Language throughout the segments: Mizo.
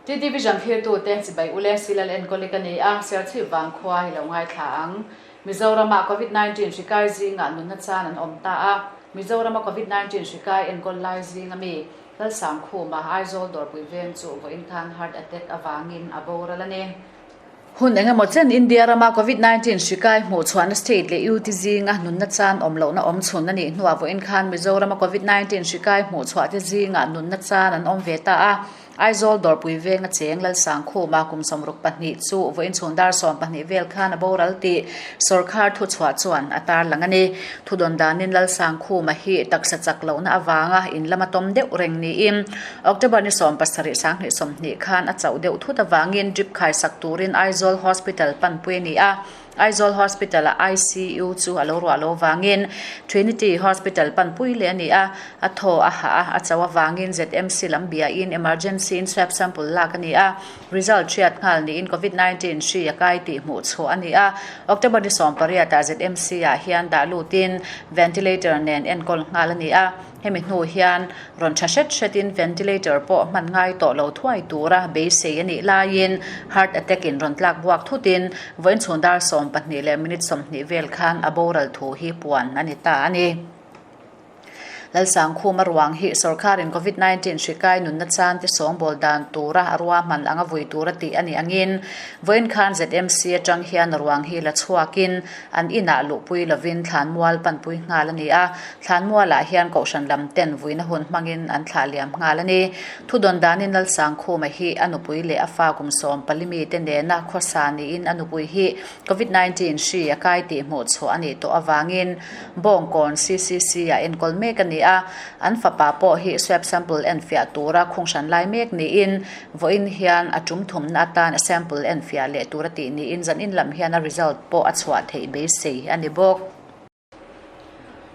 TT Vision thlirtute chibai ule Silal enkawli ka ni a, Serchhip vangkhua hi lo ngaithla ang. Mizorama Covid 19 hri kai zingah nunna chan an awm ta a, Mizorama Covid 19 hri kai enkawl lai zinga mi Lalsangkhuma Aizawl dawrpui veng chu vawiin khan heart attack avangin a boral a ni. Hun engemaw chen India rama Covid 19 hri kai hmuh chhuahna state leh UT zinga nunna chan awm lohna awm chhun a nih hnuah vawiin khan Mizorama Covid 19 hri kai hmuh chhuah te zingah nunna chan an awm ve ta a. Aizawl dawrpui venga cheng Lalsangkhuma kum 62 chu vawiin chhun dar 12 vel khan a boral tih sawrkar thuchhuah chuan a tarlang a ni. Thudawn danin Lalsangkhuma hi taksa chak lohna avanga in lama tawm deuh reng niin October ni 70 2020 khan a chauh deuh thut avangin drip khaisak turin Aizawl Hospital panpui a ni a. Aizawl Hospital-a ICU chu a lo ruah lo vangin Trinity Hospital panpui leh a ni a, a thaw a hah a, a chauh avangin ZMC lam biain emergency in swab sample lak a ni a, result hriat nghal niin Covid 19 hri a kai tih hmuh chhuah a ni a. October ni 18 ah ZMC-ah hian dah lutin ventilator nen enkawl nghal a ni a. Hemi hnu hian rawn tha hret hretin ventilator pawh hman ngai tawh lo thuai tura beisei a nih laiin heart attack in rawn tlak buak thutin vawiin chhun dar 12 leh minute 20 vel khan a boral thu hi puan a ni ta a ni. Lalsangkhuma ruang hi sawrkarin Covid 19 hri kai nunna chan te sawngbawl dan tura a ruahman anga vui tura tih a nih angin vawiin khan ZMC atang hian ruang hi la chhuakin an inah luhpui lovin thlanmual panpui nghal a ni a. Thlanmualah hian kohhran lam ten vuina hun hmangin an thlah liam nghal a ni. Thudawn danin Lalsangkhuma hi a nupui leh a fa kum 14 mi te nena khawsa niin a nupui hi Covid 19 hri a kai tih hmuh chhuah a nih tawh avangin Bawngkawn CCC ah enkawl mek a ni a. An fapa pawh hi swab sample enfiah tura khunghran lai mek niin vawiin hian a tum thumna atan a sample enfiah leh tura tih niin zanin lam hian a result pawh a chhuah theih beisei a ni bawk.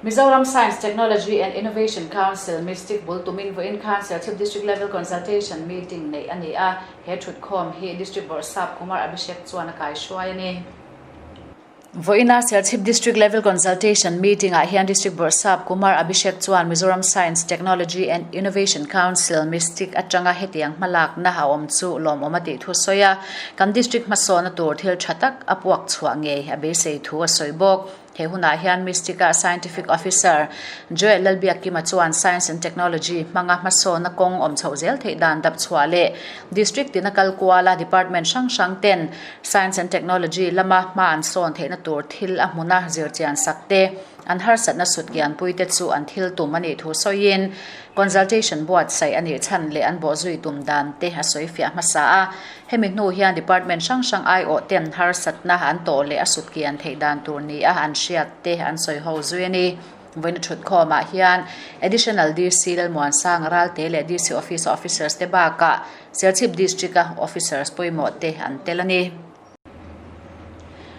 Mizoram Science, Technology and Innovation Council, MISTIC, bul tumin vawiin khan Serchhip District Level Consultation Meeting neih a ni a, he thutkhawm hi District Bawrhsap Kumar Abhishek chuan a kaihruai a ni. Vawiina Serchhip District Level Consultation Meeting ah hian District Bawrhsap Kumar Abhishek chuan Mizoram Science, Technology and Innovation Council, MISTIC, atanga hetiang hmalakna a awm chu lawmawm a tih thu sawi a, kan district hmasawna tur thil tha tak a puak chhuah ngei a beisei thu a sawi bawk. He hunah hian MISTIC-a Scientific Officer Joel Lalbiakkima chuan Science and Technology hmanga hmasawna kawng awm chhoh zel theih dan dap chhuah leh District tina kal kuala Department hrang hrang ten Science and Technology lama hma an sawn theihna tur thil a hmuna zirchian sak te an harsatna sut kianpui te chu an thil tum a nih thu sawiin Consultation buatsaih a nih chhan leh an bawhzui tum dan te a sawi fiah hmasa a. Hemi hnu hian department hrang hrang aiawh ten harsatna an tawh leh a sut kian theih dan tur ni a an hriat te an sawi ho zui a ni. Vawiin thutkhawmah hian Additional DC Lalmuansanga Ralte leh DC Office-a officers te bakah Serchhip District-a officers pawimawh te an tel a ni.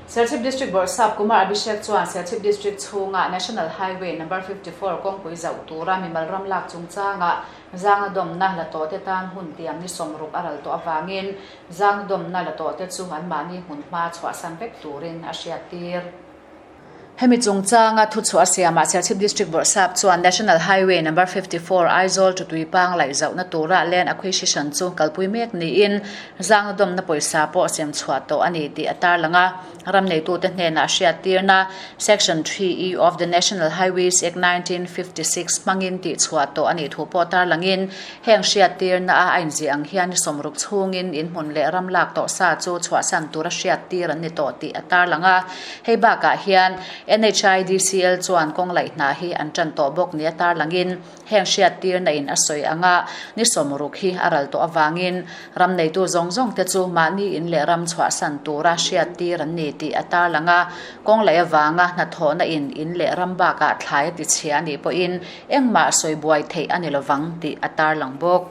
Serchhip District Bawrhsap Kumar Abhishek chuan Serchhip District chhunga National Highway Number 54 kawngpui zauh tura mimal ram lak chungchangah zanga dawmna la tawhte tan hun tiam ni 60 a ral tawh avangin zanga dawmna la tawhte chu anmahni hmun hma chhuahsan vek turin a hriattir. Hemi chungchanga thuchhuah a siamah Serchhip District Bawrhsap chuan National Highway Number 54 Aizawl to Tuipang laih zauhna tura land acquisition chu kalpui mek niin zangna dawmna pawisa pawh sem chhuah tawh a ni tih a tarlang a. Ram neitute hnenah hriattirna Section 3E of the National Highways Act 1956 hmangin tih chhuah tawh a nih thu pawh tarlangin heng hriattirna a a inziah ang hian ni 60 chhungin inhmun leh ram lak tawh sa chu chhuahsan tura hriattir an ni tawh tih a tarlang a. Hei bakah hian NHIDCL chuan kawng laih hna hi an tan tawh bawk ni a tarlangin heng hriattirna in a sawi anga ni 60 hi a ral tawh avangin ram neitu zawng zawng te chu mahni in leh ram chhuahsan tura hriattir an ni tih a tarlang a. Kawng laih avanga hnathawhna in in leh ram bakah thlai a ti chhia a nih pawhin engmah sawi buai theih a ni lovang tih a tarlang bawk.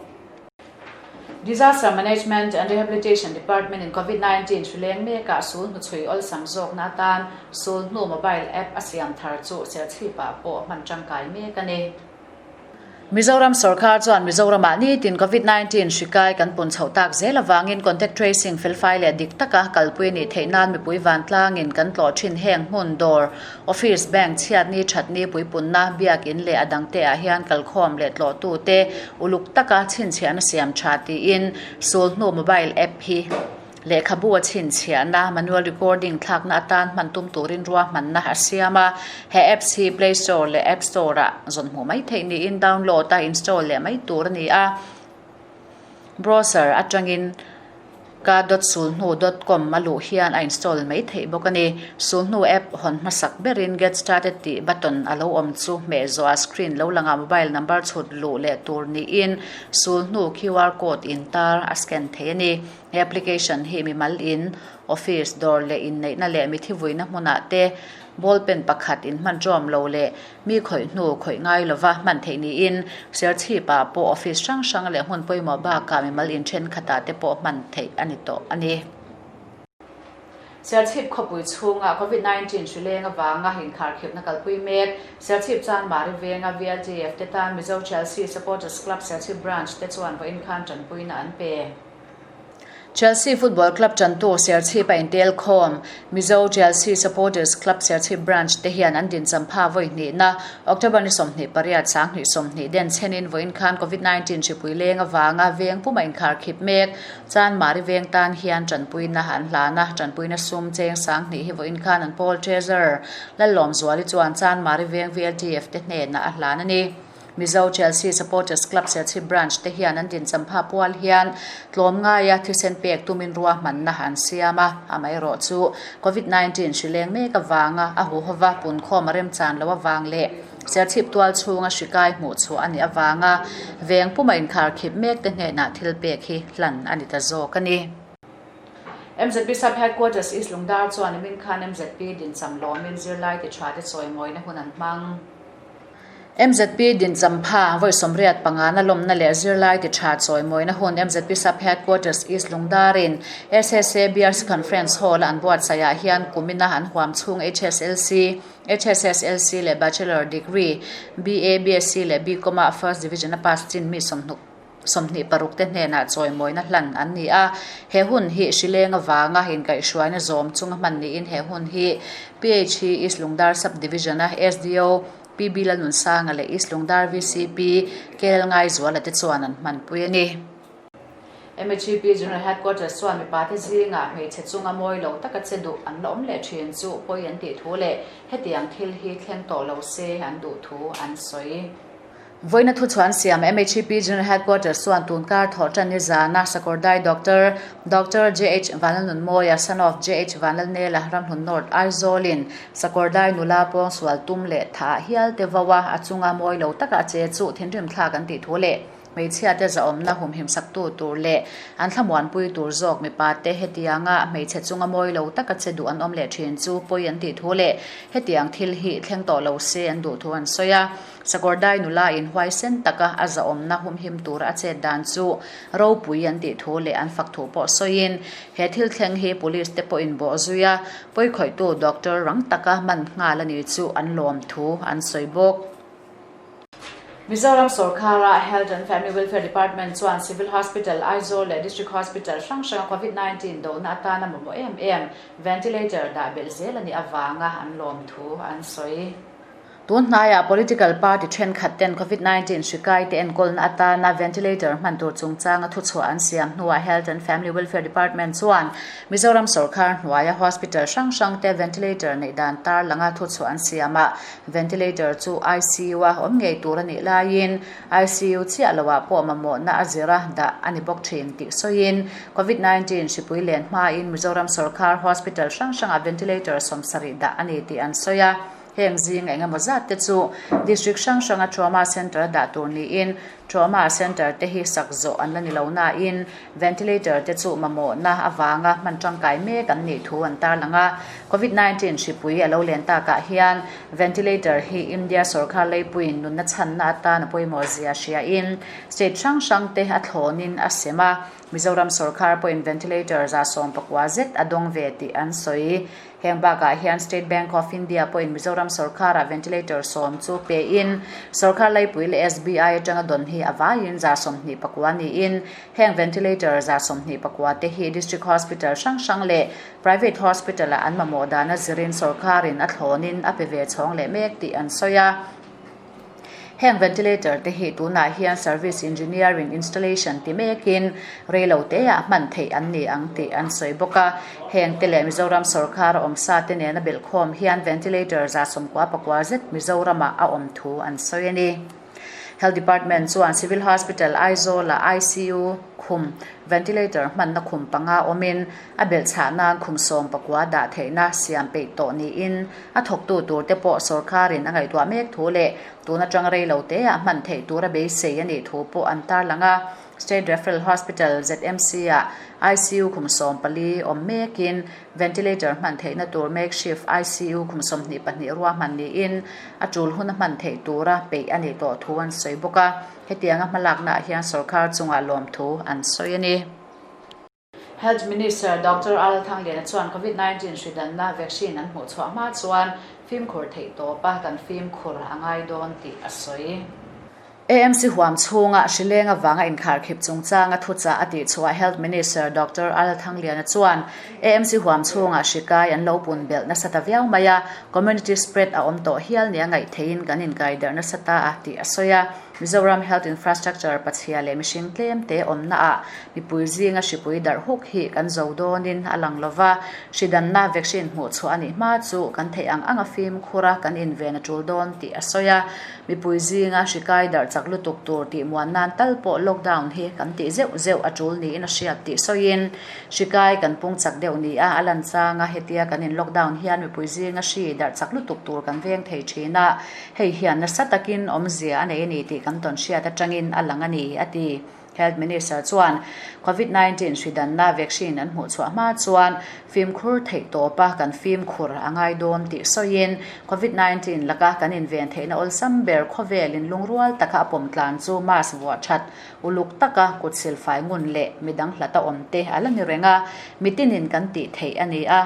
Disaster Management and Rehabilitation Department in Covid 19 hri leng mekah sul hnuchhui awlsam zawkna atan sul hnu mobile app a siam thar chu Serchhip ah pawh hman tangkai mek a ni. Mizoram sorkar chuan Mizoramah nitin Covid 19 hri kai kan pun chhoh tak zel avangin contact tracing felfai leh dik taka kalpui a nih theih nan mipui vantlangin kan tlawh thin heng hmun dawr, office, bank, chhiatni, thatni, puipunna, biakin leh a dangte ah hian kalkhawm leh tlawhtute uluk taka chhinchhiahna siam tha tiin sulhnu mobile app hi Lehkhabu a chhinchhiahna, manual recording, thlakna atan hman tum turin ruahmanna a siam a. He apps hi Play Store leh App Store-ah zawn hmuh mai theih niin download a install leh mai tur a ni a. Browser atangin ka dot sulhnu dot com a luh hian a install mai theih bawk a ni. Sulhnu app hawn hmasak berin Get Started tih button a lo awm chu hmeh zawhah screen lo langah mobile number chhut luh leh tur niin sulhnu QR code intar a scan thei a ni. He application hi mimal in, office, dawr leh inneihna leh mithi vuina hmunah te ball pen pakhat in hman ṭawm lo leh mi khawih hnu khawih ngai lova hman theih niin Serchhip ah pawh office hrang hrang leh hmun pawimawh bakah mimal in thenkhatah te pawh hman theih a ni tawh a ni. Serchhip khawpui chhunga Covid 19 hri leng avanga inkharkhipna kalpui mek Serchhip Chanmari venga VLTF te tan Mizo Chelsea Supporters Club Serchhip Branch te chuan vawiin khan tanpuina an pe. Chelsea Football Club ṭantu Serchhip a intel khawm. Mizo Chelsea Supporters Club Serchhip Branch te hian an dincham pha vawi hnihna October ni 28 20 den chhenin vawiin khan Covid 19 hripui leng avanga veng puma inkharkhip mek Chanmari veng tan hian ṭanpuina an hlan a, ṭanpuina sum cheng 2000 hi vawiin khan an pawl Treasurer Lallawmzuali chuan Chanmari veng VLTF te hnenah a hlan a ni. Mizo Chelsea Supporters Club Serchhip Branch te hian an dinchampha pual hian tlawmngaia thisen pek tumin ruahmanna an siam a, amaherawh chu Covid 19 hri leng mek avanga a huhova punkhawm a remchan loh avang leh Serchhip tual chhunga hri kai hmuh chhuah a nih avanga veng puma inkharkhip mek te hnenah thil pek hi hlan a ni ta zawk a ni. MZP Sub Headquarters East Lungdar chuan nimin khan MZP dincham lawmin zirlai ti tha te chawimawina hun an hmang. MZP dinchampha vawi 85 na lawmna leh zirlai ti tha chawimawina hun MZP Sub Headquarters East Lungdarin SSA BRC Conference Hall a an buatsaih ah hian kumina an huam chhung HSLC, HSSLC leh Bachelor Degree, BA, BSc leh BCom ah First Division a pass chin mi 26 te hnenah chawimawina hlan an ni a. He hun hi hrileng avanga inkaihhruaina zawm chunga hman niin he hun hi PHE East Lungdar Sub Division a SDO PB Lalnunsanga leh East Lungdar VCP KL Ngaizuala te chuan an hmanpui a ni. MHEP General Headquarters chuan mipate zingah hmeichhe chunga mawi lo taka che duh an la awm leh thin chu pawi an tih thu leh hetiang thil hi thleng tawh lo se an duh thu an sawi. Vawiina thuchhuah an siam MHEP General Headquarters chuan tunkar thawh tan ni zana Sakawrdai Doctor Doctor JH Vanlalnunmawia, son of JH Vanlalnela, Ramhlun North, Aizawlin Sakawrdai nula pawngsual tum leh thah hial te vo a, a chunga mawi lo taka a che chu thinrim thlak an tih thu leh hmeichhia te zahawmna humhim saktu tur leh an thlamuanpui tur zawk mipa te hetianga hmeichhe chunga mawi lo taka che duh an awm leh thin chu pawi an tih thu leh hetiang thil hi thleng tawh lo se an duh thu an sawi a. Sakawrdai nula in huaisen taka a zahawmna humhim tura a chet dan chu ropui an tih thu leh an fak thu pawh sawiin, he thil thleng hi police te pawhin bawh zui a, pawikhawihtu doctor rang taka man nghal a ni chu an lawm thu an sawi bawk. Mizoram sorkara Health and Family Welfare Department chuan Civil Hospital, Aizawl leh District Hospital hrang hranga Covid 19 dohna atana mamawh em em ventilator dah belh zel a nih avanga an lawm thu an sawi. Tun hnaiah political party thenkhat ten Covid 19 hri kaite enkawlna atana ventilator hman tur chungchanga thuchhuah an siam hnuah Health and Family Welfare Department chuan Mizoram sorkar hnuaia hospital hrang hrang te ventilator neih dan tarlanga thuchhuah an siamah ventilator chu ICU a awm ngei tur a nih laiin ICU chiah loah pawh mamawhna a zira dah a ni bawk thin tih sawiin Covid 19 hripui len hmain Mizoram sorkar hospital hrang hrangah ventilator 70 dah a ni tih an sawi a. Heng zing eng emaw zat te chu District hrang hranga Trauma Centre a dah tur niin Trauma Centre te hi sak zawh an la ni lo nain Ventilator te chu mamawhna avanga hman tangkai mek an nih thu an tarlang a. Covid 19 hripui a lo len takah hian Ventilator hi India sorkar leipuiin nunna chhanna atan a pawimawh zia hriain State hrang hrang te a thlawnin a sem a. Mizoram sorkar pawhin Ventilator 190 zet a dawng ve tih an sawi. Heng bakah hian State Bank of India pawhin Mizoram sorkarah ventilator sawm chu pein sorkar laipui leh SBI atanga dawn hi a vaiin 24 niin heng ventilator 24 te hi District Hospital hrang hrang leh Private Hospital ah an mamawh dana zirin sorkarin a thlawnin a pe ve chhawng leh mek tih an sawi a. Heng ventilator te hi tunah hian service engineering installation ti mekin reilo teah hman theih an ni ang tih an sawi bawk a. Heng te leh Mizoram sorkar a awm sa te nena belhkhawm hian ventilator 99 zet Mizoramah a awm thu an sawi a ni. Health Department chuan Civil Hospital Aizawl-ah ICU khum, ventilator hmanna khum panga awmin a belhchhah nan khum 19 dah theihna siam peih tawh niin a thawktu turte pawh sorkarin a ngaihtuah mek thu leh tun atang rei lo teah hman theih tura beisei a nih thu pawh an tarlang a. State Referral Hospital, ZMC-ah ICU khum 14 awm mekin ventilator hman theihna tur makeshift ICU khum 22 ruahman niin a tul huna hman theih tura peih a nih tawh thu an sawi bawk a. Hetianga hmalaknaah hian sorkar chungah lawmthu an sawi a ni. Health Minister Doctor Al Thangliana chuan Covid 19 hri danna vaccine an hmuh chhuah hma chuan fimkhur theih tawp a kan fimkhur a ngai dawn tih a sawi. AMC huam chhunga hri leng avanga inkharkhip chungchanga thuchah a tih chhuah Health Minister Doctor Al Thangliana chuan AMC huam chhunga hri kai an lo pun belh nasa ta viau mai a, community spread a awm tawh hial nia ngaih theihin kan inkai darh nasa ta a tih a sawi a. Mizoram Health Infrastructure pachhia leh mihring tlem te awmna ah mipui zinga hripui darh huk hi kan zo dawnin a lang lova, hri danna vaccine hmuh chhuah a nih hma chu kan theih ang anga fimkhur a kan inven a tul dawn tih a sawi a. Mipui zinga hri kai darh chak lutuk tur tih muan nan tal pawh lockdown hi kan tih zeuh zeuh a tul niin a hriat tih sawiin hri kai kan pung chak deuh ni a, a lan changa hetia kan in lockdown hian mipui zinga hri darh chak lutuk tur kan veng thei thin a. Hei hian nasa takin awmzia a nei a ni tih kan tawn hriat atangin a lang a ni, a ti. Health Minister chuan Covid 19 hri danna vaccine an hmuh chhuah hma chuan fimkhur theih tawpa kan fimkhur a ngai dawn tih sawiin Covid 19 laka kan inven theihna awlsam ber khawvelin lungrual taka a pawm tlan chu mask vuah that uluk taka kut silfai ngun leh midang hlata awm te a la ni reng a, mitinin kan tih theih a ni a.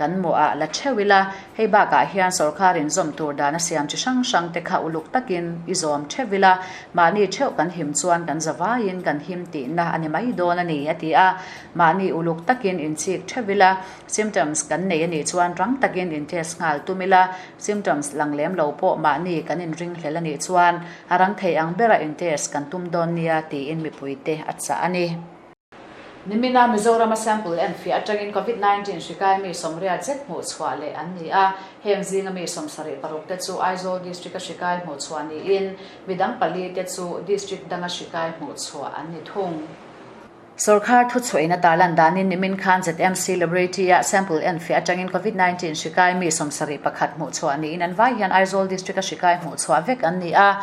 Kan mawh ah la theuh ila, hei bakah hian sorkar in zawm tur dan a siam chi hrang hrang te kha uluk takin i zawm theuh ila, mahni theuh kan him chuan kan zavaiin kan him tihna a ni mai dawn a ni, a ti a. Mahni uluk takin inchik theuh ila, symptoms kan nei a nih chuan rang takin in test nghal tum ila, symptoms lang lem lo pawh mahni kan inringhlel a nih chuan a rang thei ang bera in test kan tum dawn nia tiin mipuite a chah a ni. Nimina Mizorama sample enfiah atangin Covid 19 hri kai mi 80 zet hmuh chhuah leh an ni a, heng zinga mi 76 te chu Aizawl District-a hri kai hmuh chhuah niin midang pali te chu District danga hri kai hmuh chhuah an ni thung. Sorkar thuchhuahin a tarlan danin nimin khan ZMC Laboratory-a sample enfiah atangin Covid 19 hri kai mi 71 hmuh chhuah niin an vai hian Aizawl District-a hri kai hmuh chhuah vek an ni a.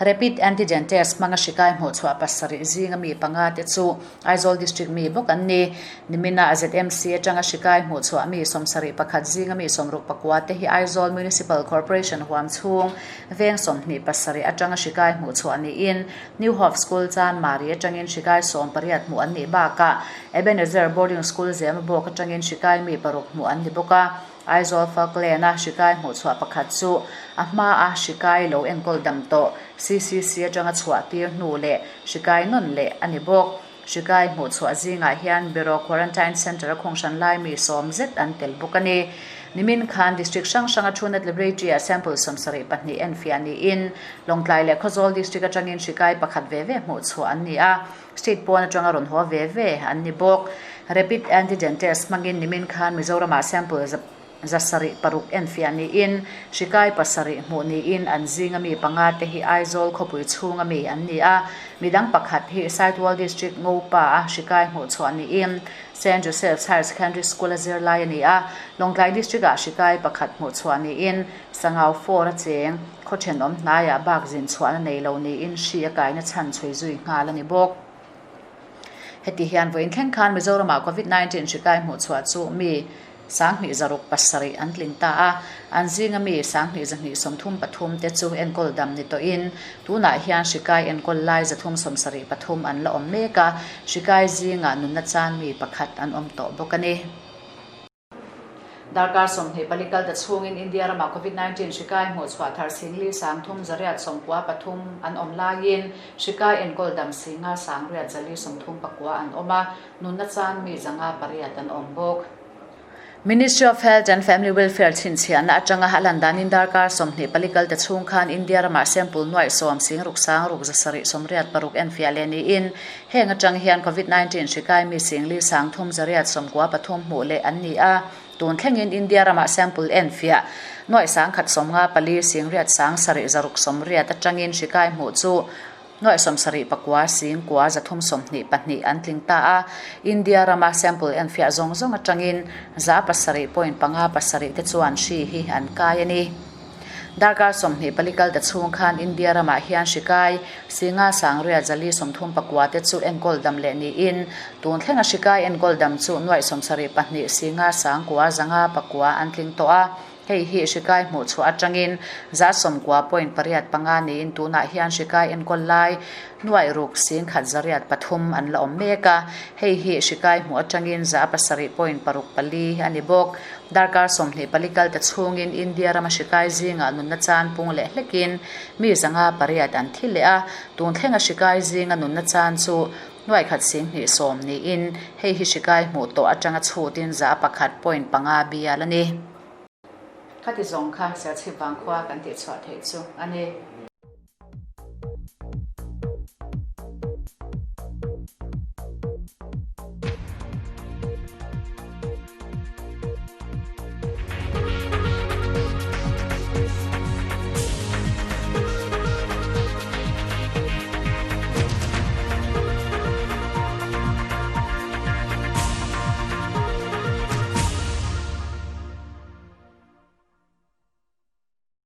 Rapid Antigen Test hmanga hri kai hmuh chhuah pasarih zinga mi panga te chu Aizawl District mi bawk an ni. Nimina ZMC atanga hri kai hmuh chhuah mi 71 zinga mi 69 te hi Aizawl Municipal Corporation huam chhung veng 27 atanga hri kai hmuh chhuah niin New Hope School Chanmari atangin hri kai 18 hmuh an nih bakah Ebenezer Boarding School Zemabawk atangin hri kai mi paruk hmuh an ni bawk a. Aizawl Falkland-a hri kai hmuh chhuah pakhat chu a hmaa hri kai lo enkawl dam tawh CCC atanga chhuah tir hnu leh hri kai nawn leh a ni bawk. Hri kai hmuh chhuah zingah hian Bureau Quarantine Centre-a khawng hran lai mi sawm zet an tel bawk a ni. Nimin khan District hrang hranga Truenat Laboratory-ah sample 72 enfiah niin Lawngtlai leh Khawzawl District atangin hri kai pakhat ve ve hmuh chhuah an ni a. State pawn atanga rawn haw ve ve an ni bawk. Rapid Antigen Test hmangin nimin khan Mizoramah sample 606 enfiah niin hri kai pasarih hmuh niin an zinga mi panga te hi Aizawl khawpui chhunga mi an ni a. Midang pakhat hi Saitual District Ngopa a hri kai hmuh chhuah niin Saint Joseph's Higher Secondary School a zirlai a ni a. Lawngtlai District-ah hri kai pakhat hmuh chhuah niin Sangau Four a cheng. Khaw thenawm hnaiah bak zin chhuahna nei lo niin hri a kaina chhan chhui zui nghal a ni bawk. Heti hian vawiin thleng khan Mizoramah Covid 19 hri kai hmuh chhuah chu mi 1707 an tling ta a, an zinga mi 1233 te chu enkawl dam ni tawhin tunah hian hri kai enkawl lai 373 an la awm mek a, hri kai zingah nunna chan mi pakhat an awm tawh bawk a ni. Darkar 24 kal ta chhungin India ramah Covid 19 hri kai hmuhchhuah thar singli 3393 an awm laiin hri kai enkawl dam singa 6439 an awm a, nunna chan mi 508 an awm bawk. Ministry of Health and Family Welfare chhinchhiahna atanga a lan danin darkar 24 kal ta chhung khan India ramah sample nuaih sawm sing ruk sang ruk zasarih sawmriat paruk enfiah leh niin heng atang hian Covid 19 hri kai mi singli 3893 hmuh leh an ni a. Tun thlengin India ramah sample enfiah nuaih 154 singriat sang sarih zaruk sawmriat atangin hri kai hmuh chu nuaih 79 sing kua 322 an tling ta a. India rama sample enfiah zawng zawng atangin 7.57 te chuan hri hi an kai a ni. Darkar 24 kal ta chhung khan India ramah hian hri kai singa sangriat zali 39 te chu enkawl dam leh niin tun thlenga hri kai enkawl dam chu nuaih 72 singa sang kua zanga pakua an tling tawh a. Hei hi hri kai hmuh chhuah atangin 90.85 niin tunah hian hri kai enkawl lai nuaih ruk sing khat zariat pathum an la awm mek a. Hei hi hri kai hmuh atangin 7.64 a ni bawk. Darkar 24 kal ta chhungin India rama hri kai zinga nunna chan pung leh hlekin mi 508 an thi leh a. Tun thlenga hri kai zinga nunna chan chu nuaih khat sing hnih sawm niin hei hi hri kai hmuh tawh atanga chhutin 1.5 bial a ni. Khati zawng kha Serchhip Vangkhua kan tihchhuah theih chu a ni.